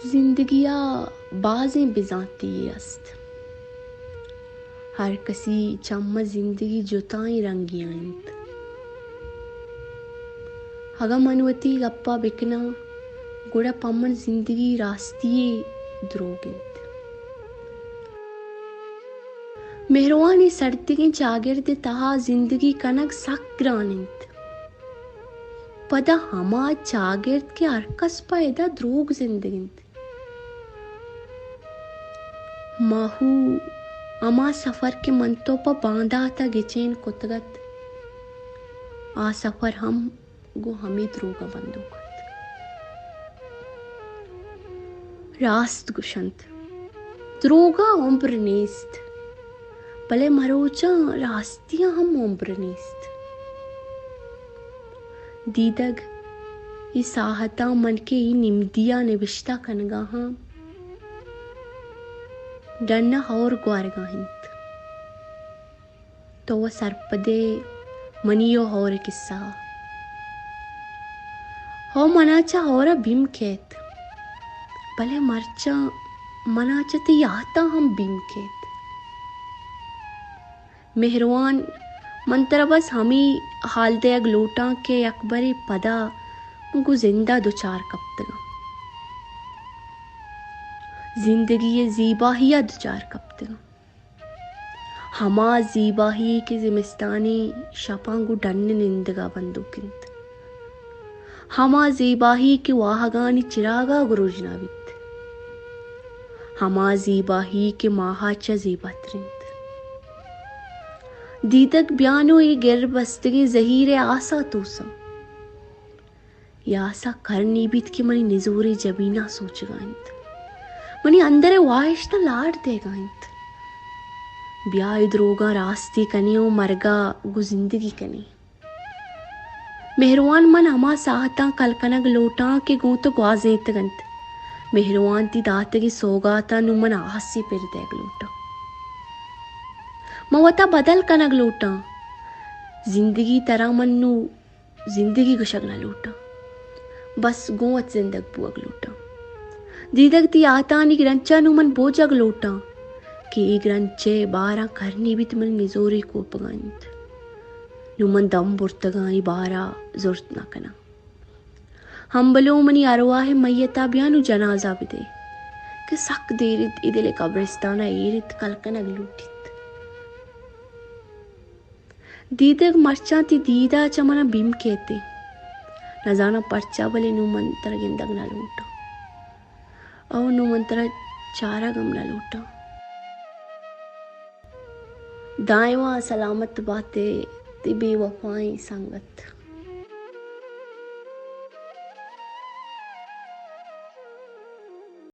زندگی ءَ بازیں بزانتی یے است۔ ہر کسی چم ءَ زندگی جتائیں رنگے ءَ انت۔ اگاں من وتی گپ ءَ بکناں، گڑا پہ من زندگی راستی یے دروگ انت۔ مہروان، اے سڑتگیں چاگرد ءِ تہا زندگی کنگ سک گران انت۔ پدا ہما چاگرد کہ ہرکس پہ ادا دروگ زندگ انت۔ ماہو، ہما سفر کہ من تو پہ باندات ءَ گچین کتگ ات، آ سفر ہم گوں ہمے دروگ ءَ بندوک ات۔ راست گوشنت، دروگ ءَ عمر نیست، بلے مروچاں راستی ءَ ہم عمر نیست۔ دیدگ، اے ساہتاں من کہ اے نمدی ءَ نبشتہ کنگ ءَ آں، ڈن ءَ ہور گوارگ ءَ انت۔ تو وَ سرپد ئے منی ءُ ہور ءِ کسہ ءَ۔ ہو، من ءَ چہ ہور ءَ بیم کیت، بلے مرچاں من ءَ چہ تئی یاتاں ہم بیم کیت۔ مہروان، من ترا بس ہمے حال دئیگ لوٹاں کہ یکبرے پدا گوں زند ءَ دچار کپتگاں، زندگی ءِ زیباہی ءَ دچار کپتگاں۔ ہما زیباہی کہ زمستانی شپاں گوں ڈن ءَ نندگ ءَ بندوک انت۔ ہما زیباہی کہ واہگانی چراگ ءَ گوں رژنا بیت۔ ہما زیباہی کہ ماہ ءَ چہ زیباتر انت۔ دیدگ، بیا نوں اے گر بستگیں زہیر ءِ آس ءَ توساں۔ اے آس ءَ کرنے بیت کہ منی نزوریں جبین ءَ سوچگ ءَ انت، منی اندر ءِ واہشتاں لاڑ دئیگ ءَ انت۔ بیا اے دروگاں راستی کنیں ءُ مرگ ءَ گوں زندگی کنیں۔ مہروان، من ہما ساہتاں کل کنگ لوٹاں کہ گوں تو گوازینتگ انت۔ مہروان، تئی داتگیں سوگاتاں نوں من آسے پر دئیگ لوٹاں۔ من وتا بدل کنگ لوٹاں۔ زندگی ترا من نوں زندگی گوشگ نہ لوٹاں، بس گوں وت زندگ بوگ لوٹاں۔ دیدگ، تئی یاتانی گرنچ ءَ نوں من بوجگ لوٹاں کہ اے گرنچ ءِ باراں کرنے بیت منی نزوریں کوپگ ءَ انت۔ نوں من دم برتگاں، اے بار ءَ زرت نہ کناں۔ ہمبلو، منی ارواہ ءِ میت ءَ بیا نوں جنازہ بدے کہ سک دیر انت، اے دل ءِ قبرستان ءَ ایر انت، کل کنگ لوٹیت۔ دیدگ، مرچاں تئی دید ءَ چہ من ءَ بیم کیت ئے۔ نزاناں پرچا، بلے نوں من ترا گندگ نہ لوٹاں۔ او نوں من ترا چارگ ہم نہ لوٹاں۔ دائما سلامت بات ئے تئی بے وفائیں سنگت۔